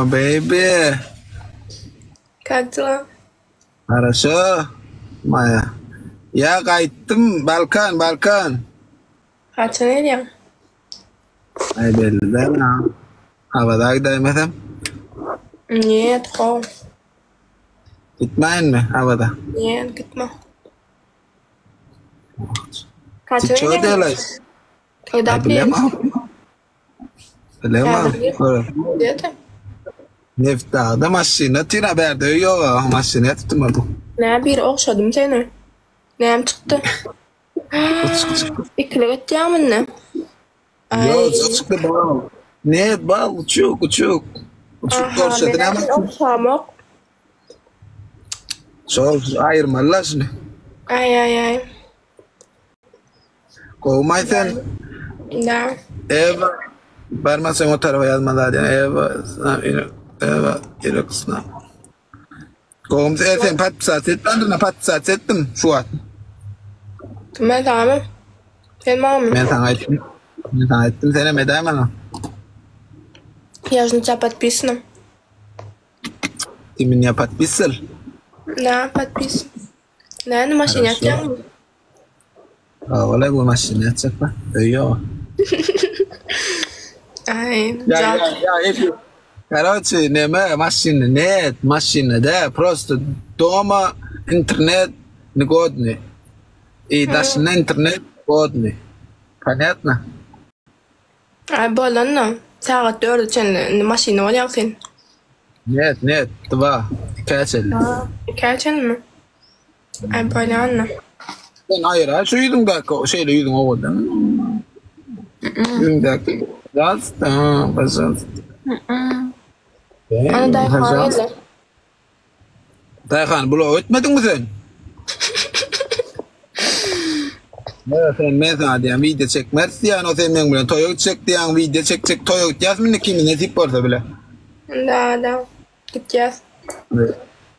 Baby. Как дела? Хорошо. Maýa. Ýa gaýtdym Balkan, Balkan. Haçan gelýäň? Aý belli däl. Awaza gidäýmesem. Нет, how. Gitmäýinmi Awaza? Нет, gitme. Ty Haçan ço gelýäň? delaýs? Когда Aý приедешь? bilemok. Bilemok. Häzir gel. Nebitdagda maşyn otyr-a bärde öý ýog-a maşyn ýatypdym bu. Nä biri ogşadym seni. Näme çykdy? Uçuk çykdy. Ikilik etýäňmi indi? Aý. Ýok, uçuk çykdy bal. Net bal uçuk uçuk. Uçuk Aha, ogşady men näme? seni ogşamok. Şol aýyrmalylar şuny. Aý aý aý. Gowumaý sen? Da. Eva barma sen o tarafa ýazma zat ýa Eva Eva ýürek snap. Gowum sen sen podpisat etmändirme podpisat etdim şu wagt. Men saňamy? Sen maňamy? Men saňa aýtdym. Men saňa aýtdym senem edäý maňa. Я же на тебя подписана. Ты меня подписал? Да, подписан. Näme maşyn ýatýaňmy? Hawa, bu maşyn ýatjak ba. Öý ýok. Aý, Ya ya ya hep Короче, neme maşyny net, maşyny de prosto doma internet negodny. I daşynda internet godny. Понятно? Aý bolanda sagat dörde çenli indi maşynda bolýaň sen. Net, net, dva, ikä çenli. Ikä çenlimi? Aý bolýa onda. Sen aýyraý şu ýüzüňdäki şeýle ýüzüň owadan. Ýüzüňdäki Пожалуйста, пожалуйста. Ana Daýhan geldi. Daýhan blok etmediňmi sen? Ýa sen men saňa diýýän wideo çekmeris diýýän o sen meň bilen toýa gitjek diýýän wideo çekjek toýa gitýäs indi kimi nesip bolsa bile. Da da gitýäs.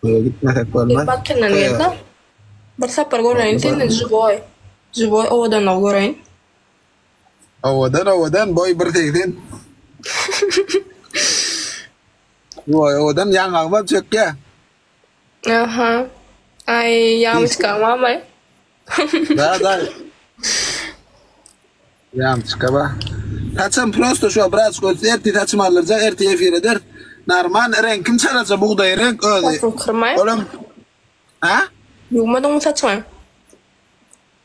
Toýa gitmesek bolmaz. Batyndan geldi. Bir sapar göreýin senden žiwoý. Žiwoý owadanlygy göreýin. Owadan owadan boý 1.80. Voý owadan ýaňagyma çökýä. Aha. Aý, ýamyçka mamay. Da da. Ýamyçka ba. Saçym prosto şu biraz göz ertir saçym aldyrjak ertir efir eder. Normal reňkim çalaja bugdaý reňk özi. Saçyň kyrmaý. Olam Ha? Ýuwmadyňmy saçyňy?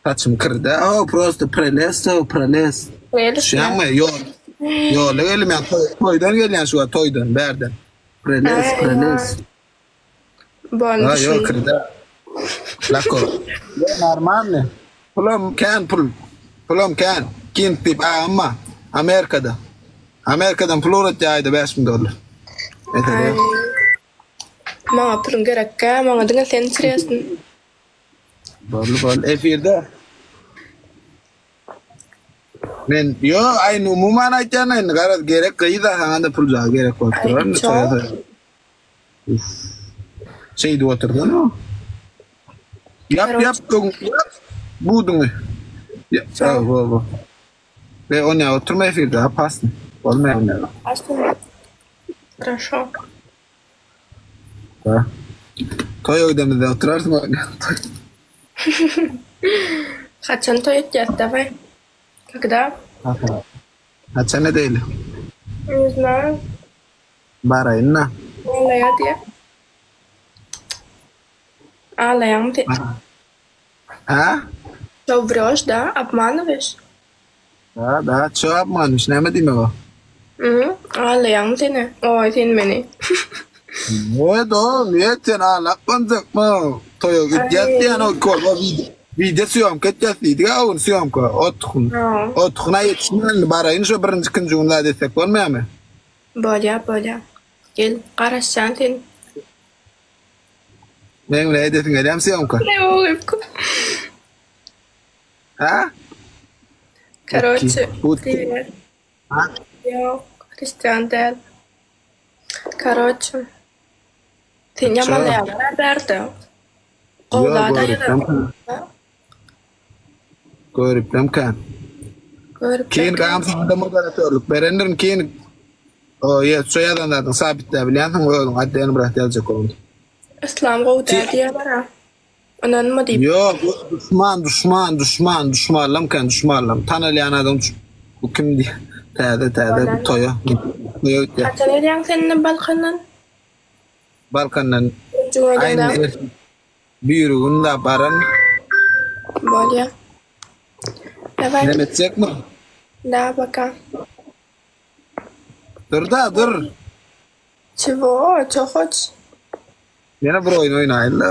Saçym kirde. O prosto prelest o prelest. Prelest. Düşýäňmi? Ýol. Ýola geldim ýa toýdan gelýän şu wagt toýdan bärden. Prelest, prelest. Boldy. Ha ýok kirde. Lako. Ýo normalny. Pulam kän pul. Pulam kän. King diýip agam bar. Amerikada. Amerikadan pul ugratýar aýda 5000 dollar. Mesele ýok. Maňa puluň gerekkä, maňa diňe sen interesn. Boldy boldy efirde. Men ýo aý umuman aýtýan indi garaz gerek gyza saňa-da puljagy gerek bolup durar indi toýa toýa. Şeýdip otursana. Ýap ýap öň ýap buduňy. Ýap bo bo. Be onýa oturma efirde opasny. Bolmaýar onýa. Хорошо. Da. Toý öýdemizde oturarsyň oýna. Haçan toý etýäs daway? Когда? Haçan edeýli? Ne знаю. Baraýyn-da. Aglaýar diýýär. Aglaýaňmy sen? Hä? Что врешь, да? Обманываешь? Da, da, ço obmanyş, näme diýmek o? Mhm, aglaýaňmy seni? Oý, sen meni. Net o, net sen aglap boljakmy? Toýa gidýäs diýen o kolba wideo sýomka etýäs diýdik-ä o gün sýomka, otgun. Otguna ýetişmän baraýyn şo birinji ikinji gün zat etsek bolmaýarmy? Bolýar, bolýar. Gel, garaşýan sen. Meň bilen edesiň gelýärmi sýomka? Ne ulybka. Hä? Karoçe, priwet. Ýok, hristian däl. Karoçe. Sen ýamanlaýarlar-a bärde. Gowy zat aýdýarlar. Göriplemkä. Göriplemkä. Keyin gam sana da moderatörlük berendirin keyin. O ýe, şo ýazan zadyň sabitläp bilýänsiň özüň otdelno brat ýazjak bolanda. Yslam gowy däl diýýärler-ä. Ynanma diýip. Ýok, duşman, duşman, duşman, duşmanlam kän, duşmanlam. Tanalýan adam bu kim diýip, täze, täze bu toýa, toýa gitýär. Haçan gelýäň sen indi Balkandan? Balkandan Birinji gün aýn öýdäňdämi? ertir birigün da baran. Bolýa. Daway. Näme etjekmi? Da, пока. Dur da, dur. Çего, ço hoç? Ýene bir oýun oýnaýyn-da.